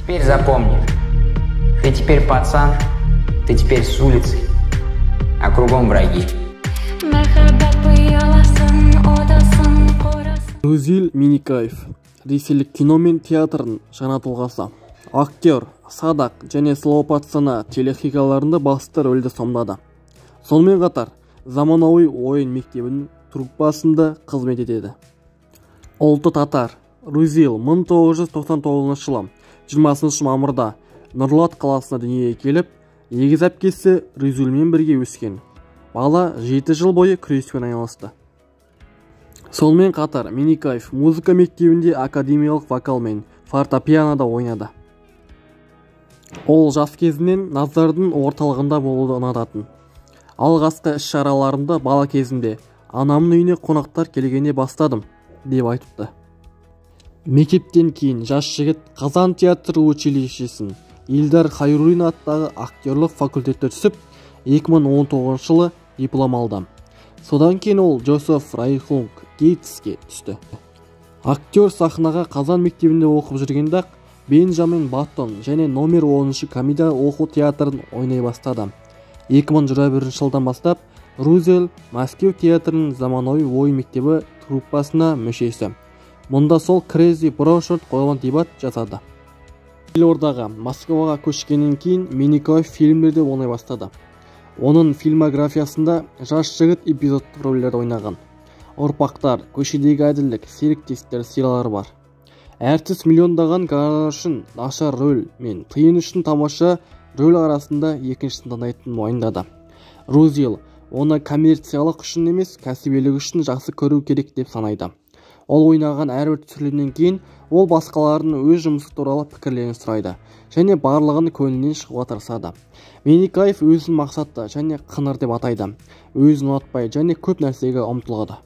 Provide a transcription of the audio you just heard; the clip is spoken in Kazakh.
Теперь запомни, ты теперь пацан, ты теперь с улицы, а кругом враги. Махаббат пияласын, отасын, қорасын. Рузиль Миникаев – ресейлік кино мен театрдың жаңа тұлғасы. Актер «Садақ» және «Слово пацана» телехикаяларында басты рөлді сомдады. Сонымен қатар заманауи ойын мектебінің труппасында қызмет етеді. Ұлты татар. Рузил 1999 жылы 20 мамырда Нұрлат қаласында дүниеге келіп, егіз әпкесі Рузилмен бірге өскен. Бала 7 жыл бойы күреспен айналысты. Сонымен қатар Миникаев музыка мектебінде академиялық вокал мен фортепианода ойнады. Ол жас кезінен назардың орталығында болуды ұнататын. «Алғашқы іс-шараларымды бала кезімде анамның үйіне қонақтар келгенде бастадым», – деп айтыпты. Мектептен кейін жас жігіт Қазан театр училищесін Илдар Хайруллин атындағы актерлық факультетте түсіп, 2019 жылы диплом алды. Содан кейін ол Джозеф Райхунг Гейтске түсті. Актер сахнаға Қазан мектебінде оқып жүргенде-ақ «Бенджамин Баттон» және «Номер 10» комедия оқу театрын ойнай бастады. 2021 жылдан бастап Рузель Мәскеу театрының заманауи ойын мектебі труппасына мүшесі. Мұнда сол Крези Брошард қойылған дебат жасады. Елордаға, Москваға көшкеннен кейін Миникаев фильмдерде ойнай бастады. Оның фильмографиясында жас жігіт эпизодтық рөлдерді ойнаған «Ұрпақтар», «Көшедегі әділдік», «Серіктестер» сериалары бар. Әртіс миллиондаған гонорар үшін нашар рөл мен тиын үшін тамаша рөл арасында екіншісін таңдайтынын мойындады. Рузил оны коммерциялық үшін емес, кәсібилік үшін жақсы көру керек деп санайды. Ол ойнаған әрбір түсірілімнен кейін ол басқалардың өз жұмысы туралы пікірлерін сұрайды және барлығын көңілінен шығуға тырысады. Миникаев өзін мақсатты және қыңыр деп атайды, өзін ұнатпайды және көп нәрсеге ұмтылады.